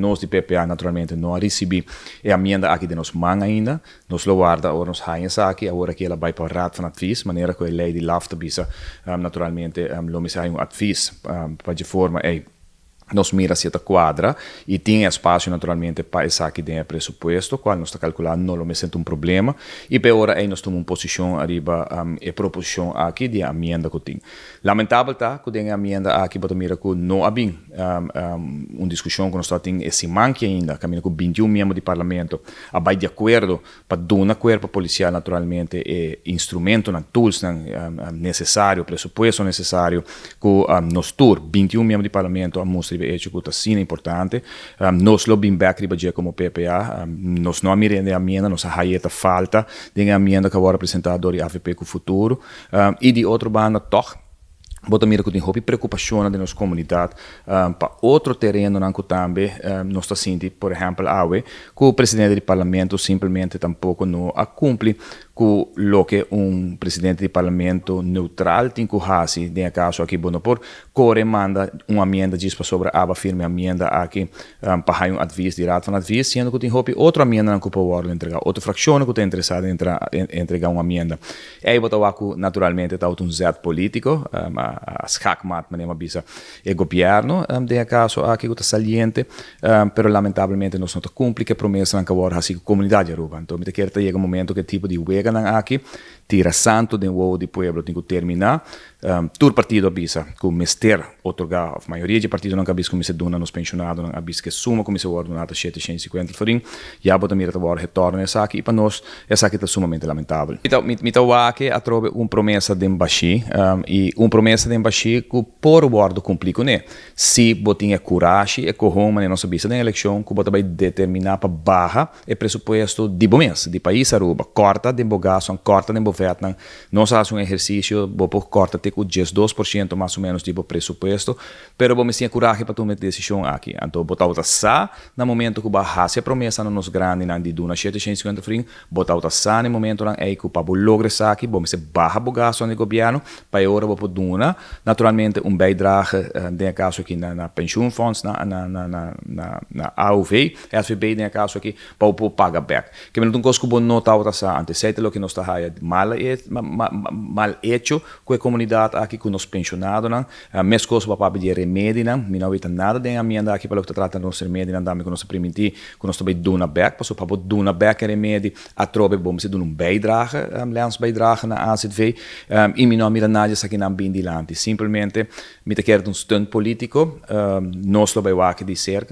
Nos di PPA naturalmente no a ricibi e amienda aki den nos man ainda. Nos lo warda ora nos haña esaki. Awor aki el a bai pa Raad van Advies, manera cu e ley di LAF ta bisa. Naturalmente lo mester haña un advies pa dje forma ey nos mira si e ta cuadra y tin espacio naturalmente pa esaki den e presupuesto, cual nos ta calcula no lo mester ta un problema. Y pa e ora ey nos tuma un posicion ariba e proposicion aki di e amienda cu tin. Lamentabel ta cu den e amienda aki bo ta mira cu no a bin un discusion cu nos tabatin e siman ki ainda, caminda cu 21 miembro di Parlamento a bay di acuerdo pa duna cuerpo policial naturalmente e instrumentonan, toolsnan necesario, presupuesto necesario cu nos tur, 21 miembro di Parlamento, a mustra riba e hecho cu ta asina importante. Nos lo bin bek riba dje como PPA. Nos no a mira den e amienda, nos a haya ta falta den e amienda cu a worde presenta door di AVP cu Futuro. Y di otro banda toch bo ta mira cu tin hopi preocupacionnan den nos comunidad pa otro terenonan cu tambe nos ta sinti, por ehempel awe cu presidente di Parlamento simplemente tampoco no a cumpli cu loke un presidente di Parlamento neutral tin cu haci. Den e caso aki bo no por core manda un amienda djis pasobra aba firma e amienda aki pa haya un advies di Raad van Advies, siendo cu tin hopi otro amiendanan cu por wordo entrega, otro fraccionnan cu ta interesa den entrega un amienda. Ei bo ta wak ku naturalmente tabata un zet polítiko, a schaakmat manera mi a bisa e gobièrnu den e kaso aki ku ta saliente, pero lamentablemente nos no ta kumpli ku e promesanan ku a wòrdu hasi ku komunidat di Aruba. Anto mi ta kere ta yega un momento ku e tipo di weganan aki tira santu den wowo di pueblo tin ku terminá. Tur partido a bisa ku mester otorgá, òf mayoria di e partidonan ku a bisa ku mester duna nos penshonadonan a bisa ku e suma ku mester wòrdu duná ta 750 florin. Ya bo ta mira ta wòrdu hetorna esaki i pa nos esaki ta sumamente lamentabel. Mi ta wak atrobe un promesa den bashí i un promesa den bashí ku por wòrdu kumplí kuné si bo tin e kurashi, e kohon manera nos a bisa den elekshon ku bo ta bai determiná pa baha e presupuesto di bo mes, di pais Aruba. Kòrta den bo gastunan, kòrta den bo vètnan. Nos a hasi un ehersisio, bo por kòrta te ku 12% mas o ménos di bo presupuesto, pero bo mester tin e kurahe pa tuma e desishon aki. Anto bo tabata sa na momento ku bo a hasi e promesa na nos grandinan di duna 750 florin, bo tabata sa na e momentonan ei ku pa bo logra esaki bo mester baha bo gastunan di gobièrnu pa e ora bo por duna naturalmente un bijdrage, den e kaso aki na pensioenfonds, na AOV, SVB den e kaso aki, pa bo por paga bèk. Ke men un kos ku bo no tabata sa antes. Esei ta loke nos ta haya mal mal hecho ku e komunidat aki, ku nos penshonadonan. Meskos bo a papia di e remedinan. Mi no a weta nada den e amienda aki pa loke ta trata nos remedinan tambe ku nos ta primintí ku nos ta bai duna bèk. Pasobra pa bo duna bèk e remedi atrobe bo mester duna un bijdrage, landsbijdrage na AZV. I mi no a mira nada di esakinan bin dilanti. Simpelmente mi ta kere ta un stunt politico. Nos lo bai wak di serka.